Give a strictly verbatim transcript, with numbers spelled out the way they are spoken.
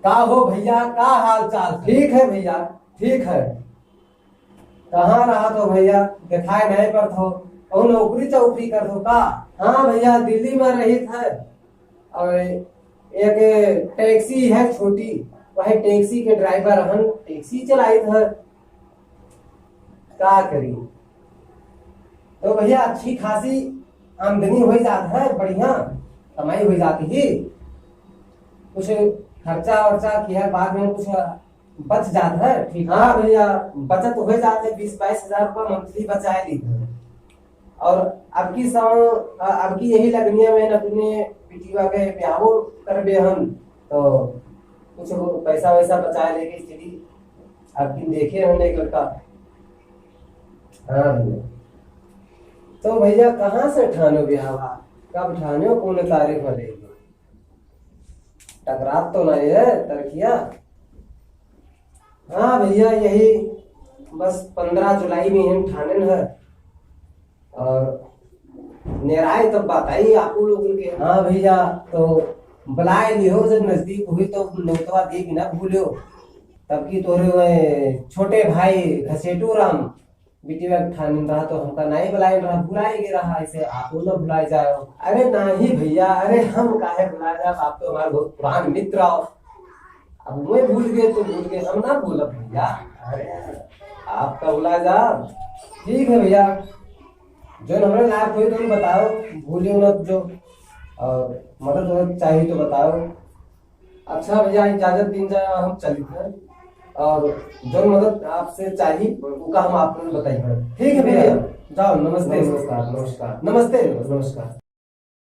का हो भइया, का हाल चाल? ठीक है भइया, ठीक है। कहाँ रहत हो भइया, देखाए नहीं पड़त हो। कौन नौकरी चौकरी करत हो का? हाँ भइया, दिल्ली में रहित है। और एक टैक्सी है छोटी, वही टैक्सी के ड्राइवर हन, टैक्सी चलाइत है। का करी? तो भइया, अच्छी खासी आमदनी होइ जात है, बढ़िया कमाई होइ जाती ही, कुछ खर्चा वर्चा किया बाद में कुछ बच जात है। ठीक। हाँ भइया, बचत होइ जात है, बीस बाईस हजार रुपया मंथली बचाए ली है। और अब की साल, अब की यही लगनिया में अपने बिटिया के ब्याहो करबे हम, तो कुछ पैसा वैसा बचाए लेके चली। अब की देखे हमने एक लड़का। हाँ भइया। तो भइया, कहाँ से ठानो ब्याह? कब ठानो, कौन तारीख में लेगी? टकरात तो नहीं है तरकिया? हाँ भइया, यही बस पन्द्रह जुलाई में हम ठानेन है। और नेराए तब बताई आपको लोगन के। हाँ भइया, तो बुलाए लिहो, जब नजदीक हुई तो नौतवा दे के ना भूलियो। तब की तोरे वह छोटे भाई घसेटू राम बिटिया के ठानिन रहा तो हमका नहीं बुलाए रहा, भुलाए गए रहा, ऐसे आपो ना भुलाए जाओ। अरे नहीं भइया, अरे हम काहे भुलाए जाब, आप तो हमारे बहुत पुरान मित्र हो। अब मैं भूल गए तो भूल गए, हम ना भूलब भइया। अरे आपका भुलाए जाब। ठीक है भइया, जो हमरे लायक होई तो बताओ, भूलियो ना जो, और मदद वदद चाहिए तो बताओ। अच्छा भइया, इजाजत दीन जाए, हम चलित है। और जो मदद आपसे चाहिए, उका हम आपको बताइए। ठीक है भइया, जाओ, नमस्ते। नमस्कार, नमस्कार। नमस्ते। नमस्कार।